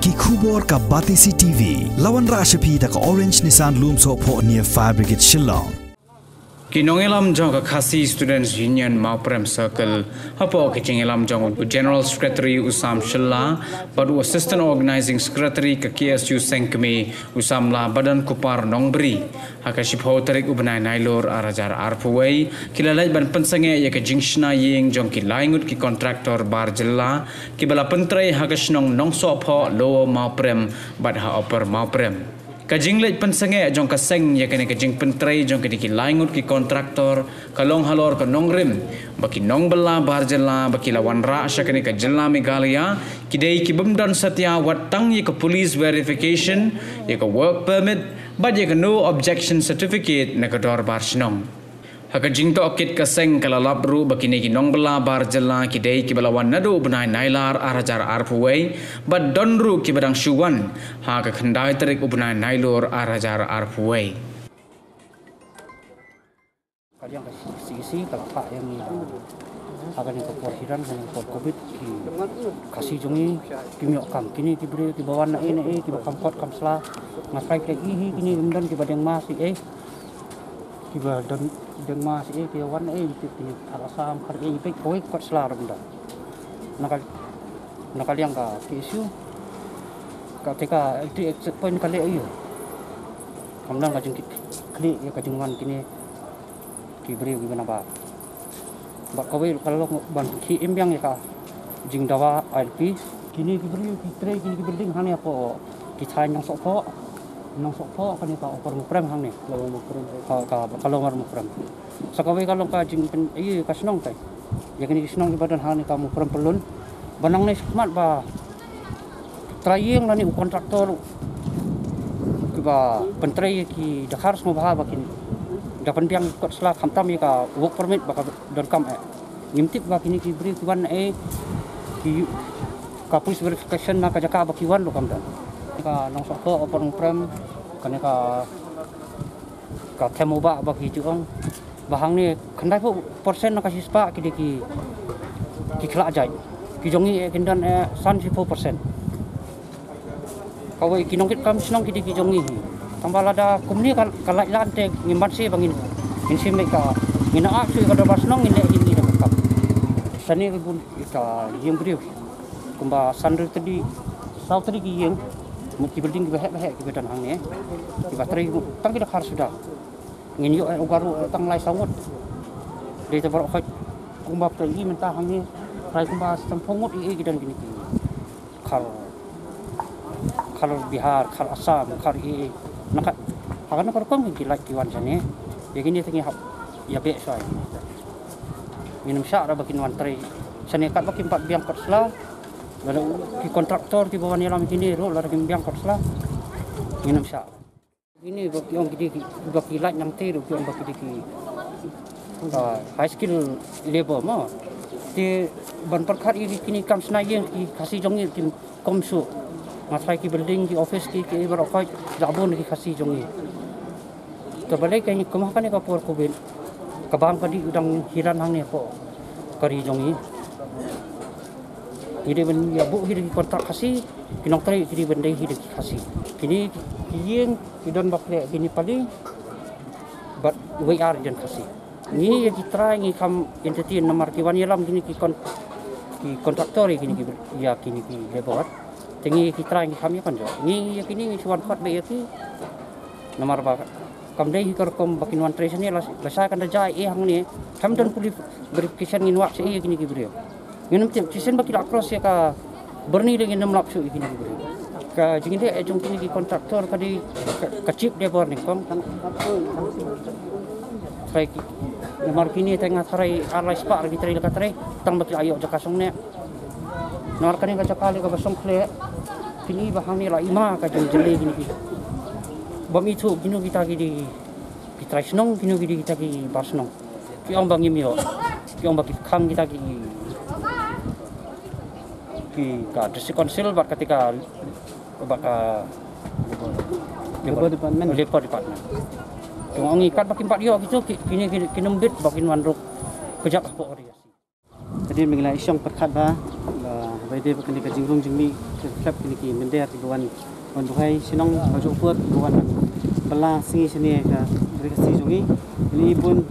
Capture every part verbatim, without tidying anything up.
Ki khubor ka Batesi T V, la wanrah sha phi da ka Orange Nissan Lumsohphoh near Fire Brigade Shillong. Ki nongïalam jong ka Khasi Students Union Mawprem Circle, hapoh ka jingïalam jong u General Secretary u Sam Shylla bad u Assistant Organizing Secretary ka K S U Sengkmie u Samla Badan Kupar Nongbri, ha ka shiphew tarik u bnai Nailur ar hajar arphew wei, ki la leit ban pynsangeh ïa ka jingshna ïing jong ki lai ngut ki kontraktor bar jylla kiba la pyntrei ha ka shnong Nongsohphoh, Lower Mawprem bad ha Upper Mawprem. Ka jingleit pynsangeh jong ka seng ïa kane ka jingpyntrei jong kine ki lai ngut ki kontraktor ka long halor ka nongrim ba ki nongbylla bar jylla ba ki la wanrah sha kane ka jylla Meghalaya ki dei ki bym don satia wat tang ïa ka police verification, ïa ka work permit bad ïa ka no objection certificate na ka dorbar shnong. Ha ka jingtohkit ka seng ka la lap ruh ba kine ki nongbylla bar jylla ki dei kiba la wan naduh u bnai Nailar ar hajar arphew wei bad don ruh kiba dang shu wan ha ka khyndai tarik u bnai Nailur ar hajar arphew wei. Ka liang ka C E C ka la phah ïa ngi ha kane ka por hiran, kane ka por covid, ki Khasi jong ngi kim ïoh kam. Kine ki briew kiba wan na ei na ei kiba kham kot kham sla, nga trai ka i hi, kine kim don kiba deng ma si ei, kiba don deng ma si ei, kiba wan na ei, ki ki khar Assam, khar ei, peit kawei kot sla ruh ym don. Na ka, na ka liang ka K S U ka te ka entry exit point ka leh ïa u. Kam don ka jingkit khlieh ïa ka jingwan kine ki briew kiba nabar. Bad kawei ka long ban khie im biang ïa ka jingdawa I L P. Kine ki briew ki trei kine ki building hangne hapoh ki thaiñ Nongsohphoh, Nongsohphoh, kane ka Upper Mawprem hangne. Lower Mawprem. Ka, ka, ka Lower Mawprem. Sa kawei ka long ka jingpyn, ïa ka shnong te. Ïa kine ki shnong kiba don hangne ka Mawprem Pyllun. Ba nangne shakhmat ba trai ïing lane u kontraktor kiba pyntrei ki dkhar sngewbha ba kin da pynbiang kot sla khamtam ïa ka work permit ba ka donkam eh. Ngim tip ba kine ki briew ki wan eh ki ka police verification na ka jaka ba ki wan ruh kam don. Ka Nongsohphoh, Upper Mawprem, kane ka ka them u bah ba ki ju ong ba hangne khyndaiphew percent na ka shispah ki dei ki, ki khlad jait. Ki jong ngi eh kin don eh sanphew percent. Kawei ki nongkit kam shnong ki dei ki jong ngi hi. Tang ba lada kumne ka, ka lait lan te ngim banse ba ngin, ngin shim leit ka, ngin ap shuh ka dorbar shnong ngin leh hi ngi da ka kam. Shane ka bun ka ïing briew. Kumba san tylli, saw tylli ki ïing, mut ki building kiba heh ba heh kiba don hangne. Kiba trei tang ki dkhar suda. Ngin ïoh eh u Garo eh tang lai saw ngut. Dei te baroh khoit kumba phi i mynta hangne, trai kumba sanphew ngut i, i ki don kine ki khar, khar Bihar, khar Assam, khar i, i. Na ka, ha kane ka rukom ki lait ki wan shane. Ïa kine te ngi hap ïa beh shuwa. Ngin ym shah ruh ba kin wan trei shane katba kim pat biang kot sla. Lada ki kontraktor kiba wan ïalam kine ruh lada kim biang kot sla, ngin ym shah. Kine ba ki ong ki dei ki, ba ki lait nangta ruh ki ong ba ki dei ki, ah, high skill labor mo. Te ban pyrkhat ïa kine ki kam shna ïing ki Khasi jong ngi kim kong shuh. Nga tharai ki building, ki office, ki, ki baroh khoit la bun ki Khasi jong ngi. Te balei kane, kum ha kane ka por covid, ka bam ka dih u dang hiran hangne hapoh ka ri jong ngi. Ngi dei ban ïa buh hi da ki kontrak Khasi, ki nongtrei ki dei ban dei hi da ki Khasi. Kine ki ïing ki don ba khleh ki Nepali bad wei ar ki don Khasi. Ngi ïa ki trai ngi kham entertain namar ki wan ïalam kine ki kon-, ki kontraktor ïa kine ki, ïa kine ki labour. Te ngi ïa ki trai ngi kham ïa kon jong. Ngi ïa kine ngi shu wan khot beit ïa ki. Namar ba kam dei hi ka rukom ba kin wan trei shane, lashai kan da jia ei ei hangne. Kam don police verification, ngin wad sha ei ei kine ki briew. Ngin ym tip shisien ba ki la cross ïa ka Byrni lei ngin ym lap shuh ïa kine ki briew. Ka jingïaleh jong kine ki kontraktor ka dei ka, ka cheap labour nyngkong. Trai ki, namar kine te nga tharai ar lai spah ruh ki trei la ka trei, tang ba ki la ïoh jaka shong ne. Namar kane ka jaka lei kaba shong khleh, kine ba hangne la i ma ka jingjyllei kine ki. Bym ithuh kino kita ki dei ki trai shnong, kino ki dei kita ki bar shnong. Ki ong ba ngim ïoh. Ki ong ba ki khang kita ki, ki ka District Council bad kata ka, bad ka Labour Department. Labour Department. Ki ong ngi katba kim pat ïoh kito ki, kine ki, kin ym bit ba kin wan ruk kjat hapoh ri. Te dei mynta ngi la i shong pyrkhat ba, ba Ba ïadei bad kane ka jingrung jingmih, ka klep kine ki mynder kiba wan, wan duwai shnong, ka jong por kiba wan bylla sngi shane ka ri Khasi jong ngi. Kine bun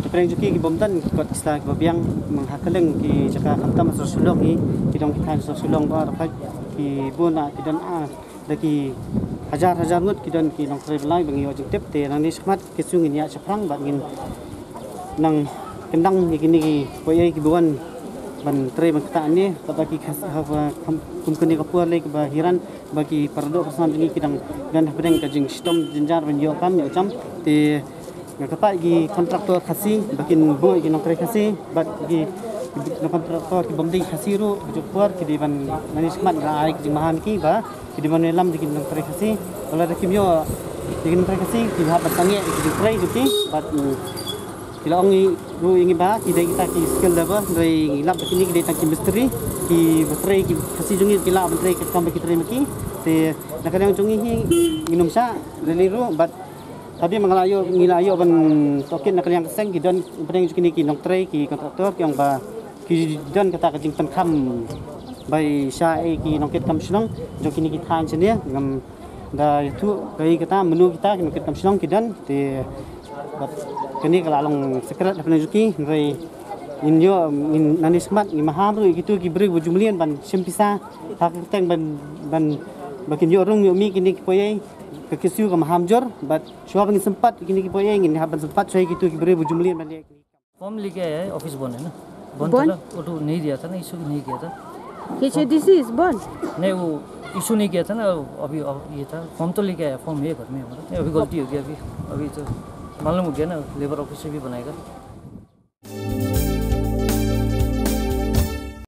ka pyrshang jong ki, ki bym don ki kot ki sla kiba biang, mang ha kylleng ki jaka, khamtam ha sor Shillong hi, ki dong ki thaiñ sor Shillong ba, ki bun na ki don, ah, da ki hajar hajar ngut ki don ki nongtrei bylla ba ngi ïoh jingtip. Te nangne shakhmat ki shu ngin ïa shaphrang bad ngin nang kyndang ïa kine ki poi ei kiba wan ban trei ban ktah ne, kata ki khas ha ba kum kane ka por lei kaba hiran ba ki paradoh parasan jong ngi ki dang don hapdeng ka jingshitom jynjar ban ïoh kam ïoh jam. Te nga kata ki kontraktor Khasi ba kin buh ïa ki nongtrei Khasi bad ki, ki kontraktor ki bym dei Khasi ruh, ka jong por ki dei ban, nangne shakhmat nga ai ka jingmaham ki ba ki dei ban ïalam da ki nongtrei Khasi. Wat la da kim ïoh da ki nongtrei Khasi, ki hap ban sangeh da ki nongtrei jong ki bad, mm, ki la ong ruh ïa ngi ba ki dei kita ki skilled labour, hynrei ngi lap ba kine ki dei tang ki mistri, kiba trei, ki Khasi jong ngi ki lah ban trei ka kam ba ki trei ma ki. Te na ka liang jong ngi hi ngin ym shah rili ruh bad tang ba ma nga la ïoh, ngi la ïoh ban tohkit na ka liang ka seng, ki don hapdeng jong kine ki nongtrei, ki kontraktor, ki ong ba ki don kata ka jingpynkham ba shah ei ki nongkitkam shnong jong kine ki thaiñ shane, ngam da ïathuh kaei kata, mano kita ki nongkitkam shnong ki don. Te bad kane ka la long secret hapdeng jong ki, hynrei ngin ïoh, ngin, nangne shakhmat ngi maham ruh ïa kito ki briew ba ju mlien ban shim pisa ha ka kyrteng ban, ban, ba kin ïoh rung ïoh mih kine ki poi ei. Ka K S U ka maham jur bad shuwa ba ngin sympat ïa kine ki poi ei, ngin hap ban sympat shuwa ïa kito ki briew ba ju mlien ban leh. फॉर्म लेके आया है, ऑफिस बंद है ना। बंद था बंद? ना, वो तो नहीं दिया था ना, इशू नहीं किया था। कैसे, दिस इज बंद? नहीं, वो इशू नहीं किया था ना, अभी, अभी ये था, फॉर्म तो लेके आया, फॉर्म है घर में हमारा। नहीं, अभी गलती हो गई, अभी, अभी तो मालूम हो गया ना, लेबर ऑफिस से भी बनाएगा।